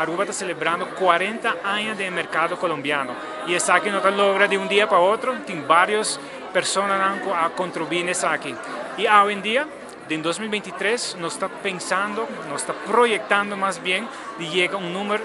Aruba ta celebrando 40 aña den mercado Colombiano. Y esaki no ta logra di un dia pa otro, tin varios persona cu a contribui esaki. Y hoy en dia, en 2023, nos ta pensando, nos ta proyectando mas bien di yega un number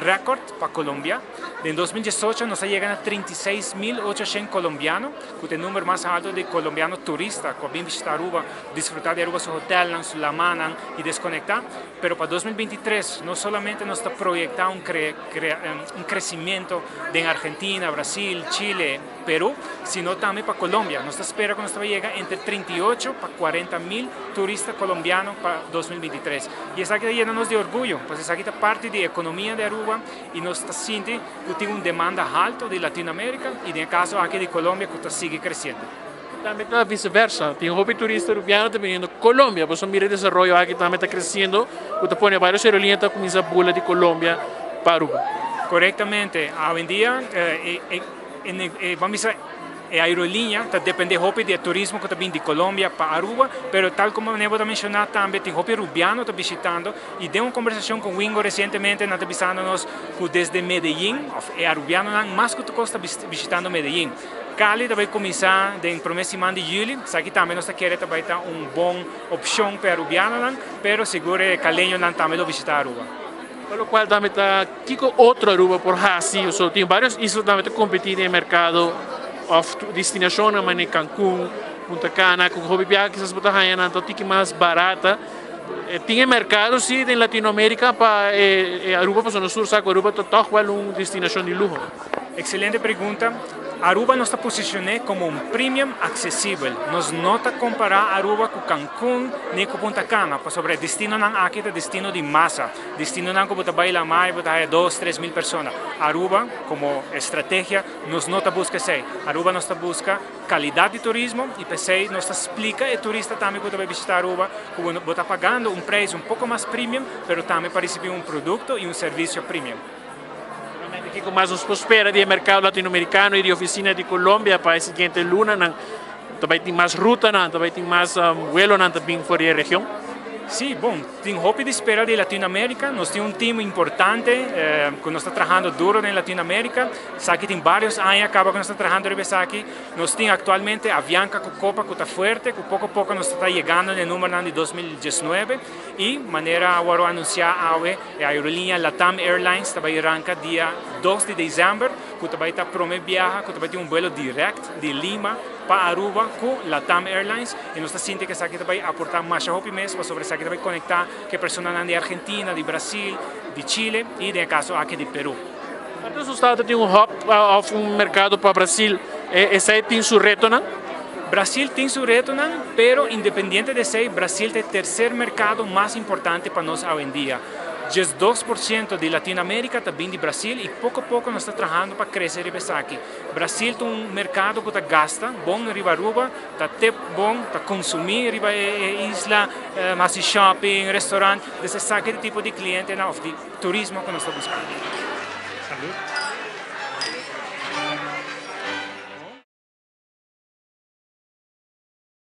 record pa Colombia. En 2018 nos a yega na 36.800 Colombiano, cu ta e number mas halto di Colombiano turista cu a bin bishita Aruba, disfruta di Aruba, su hotel, su lama y desconecta. Pero pa 2023, no solamente nos ta proyectando un crecemento na Argentina, Brasil, Chile, Peru, sino tambe pa Colombia. Nos ta spera cu nos ta yega entre 38 pa 40 mil turista Colombiano pa 2023. Y esaki ta yena nos di orguyo, pasobra esaki ta parti di economia di Aruba y nos ta sinti cu tin un demanda halto di Latinoamerica y den caso aki di Colombia cu ta sigui creciendo. Tambe ta viceversa. Tin hopi turista Arubiano tambe biniendo Colombia. Bo mira e desaroyo aki tambe ta creciendo. Bo pone varios aeroliña ta cuminsa bula di Colombia pa Aruba. Corectamente. Hoy en dia, ban bisa, e aeroliña ta depende hopi di turismo cu ta bin di Colombia pa Aruba, pero tal como bo a menciona tambe, tin hopi Arubiano ta bishitando y den un conversacion cu Wingo recientemente, nan ta bisando nos cu desde Medellín, e Arubiano mas cu ta bishitando Medellín. Cali tambe ta cuminsa den prome siman di juli, esaki tambe nos kier tambe ta un bon opcion pa Arubiano, pero sigur Caleño tambe lo bishita Aruba. Pa locual tambe ta kico otro Aruba por haci, so tin varios isla tambe ta competi den mercado of destinacion manera Cancún, Punta Cana, cu hopi biaha kisas bo ta haya nan tiki mas barata. Tin mercado si na Latinoamerica pa Aruba, pa zona sur, sabe Aruba ta toch wel un destinacion di luho. Excelente pregunta. Aruba nos ta posiciona como un premium accesibel. Nos no ta compara Aruba cu Cancún ni cu Punta Cana, pasobra e destino nan aki ta destino di masa. Destino nan cu ta bay lama, ta 2, 3 mil persona. Aruba, como estrategia, nos no ta busca esey. Aruba nos ta busca calidad di turismo y p'esey nos ta splica e turista tambe cu ta bishita Aruba, cu bo ta pagando un prijs un poco mas premium, pero tambe pa ricibi un producto y un servicio premium. Aki cu mas nos spera di mercado Latinoamericano y di oficina di Colombia pa e siguiente luna, nan tambe tin mas ruta, nan tambe tin mas vuelo nan tambe for di region. Si, bon, tin hopi di spera di Latinoamerica. Nos tin un team importante cu nos ta trahando duro na Latinoamerica. Esaki tin varios aña caba cu nos ta trahando esaki. Nos tin actualmente Avianca cu Copa cu ta fuerte, cu poco poco nos ta yegando na e number di 2019 y manera awor a anuncia awe, e aeroliña LATAM Airlines ta bay ranca dia 2 di december, cu ta bay ta prome biaha, cu ta bay tin un vuelo direct di Lima pa Aruba cu LATAM Airlines y nos ta sinti cu esaki ta bay aporta mas hopi mes, pasobra esaki ta bay conecta cu persona di Argentina, di Brasil, di Chile y den caso aki di Peru. Anto, estado tin un hub of un mercado pa Brasil, esey tin su reto, no? Brasil tin su reto, pero independiente di esey, Brasil ta e tercer mercado mas importante pa nos hoy en dia. 2% di Latinoamerica ta bin di Brasil y poco poco nos ta trahando pa crece esaki. Brasil ta un mercado cu ta gasta bon riba Aruba, ta tip bon, ta consumi riba isla, mas shopping, restaurant, esaki ta e tipo di cliente of di turismo cu nos ta buscando. Salud.